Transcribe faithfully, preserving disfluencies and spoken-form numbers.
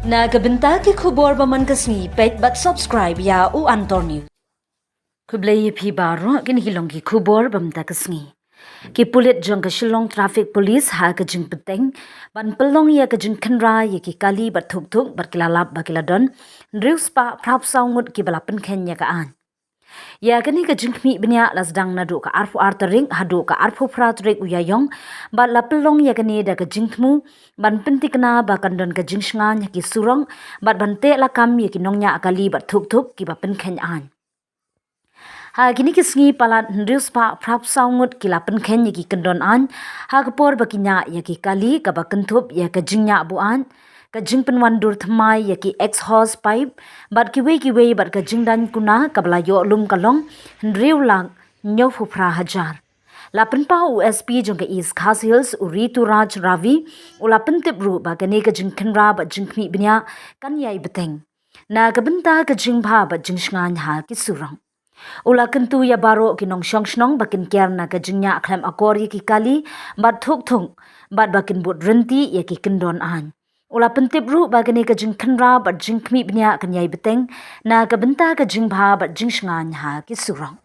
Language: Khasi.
Na ka bynta ki khubor ba man ka sngi, peit bad subscribe ïa U Antor News. Khublei ïa phi baroh, kine ki long ki khubor ba mynta ka sngi. Ki pulit jong ka Shillong Traffic Police ha ka jingpynteng ban pynlong ïa ka jingkhynra ïa ki kali bad thuk thuk bad ki la lap ba ki la don hynriew spah phra phew saw ngut kiba la pynkheiñ ïa ka aiñ. Ïa kane ka jingkhmih bniah la sdang naduh ka arphew ar tarik haduh ka arphew phra tarik u Ïaïong, bad la pynlong ïa kane da ka jingthmu ban pynthikna ba kan don ka jingshngaiñ ha ki surok bad ban teh lakam ïa ki nongñiah kali bad thuk thuk kiba pynkheiñ aiñ. Ha kine ki sngi palat hynriew spah phra phew saw ngut ki la pynkheiñ ïa ki kyndon aiñ ha ka por ba ki ñiah ïa ki kali, kaba kynthup ïa ka jingñiah buaid, ka jingpynwandur thymmai ïa ki exhaust pipe bad kiwei kiwei, bad ka jingdaiñ kuna kaba la ïoh lum ka long hynriew lak hynñiew phew phra hajar. La pynpaw u S P jong ka East Khasi Hills, u Rituraj Ravi, u la pyntip ruh ba kane ka jingkhynra bad jingkhmih bniah kan ïai bteng na ka bynta ka jingbha bad jingshngaiñ ha ki surok. U la kyntu ïa baroh ki nongshong shnong ba kin kiar na ka jingñiah khlem akor ïa ki kali bad thuk thuk, bad ba kin bud ryntih ïa ki kyndon aiñ. U la pyntip ruh ba kane ka jingkhynra bad jingkhmih bniah kan ïai bteng na ka bynta ka jingbha bad jingshngaiñ ha ki surok.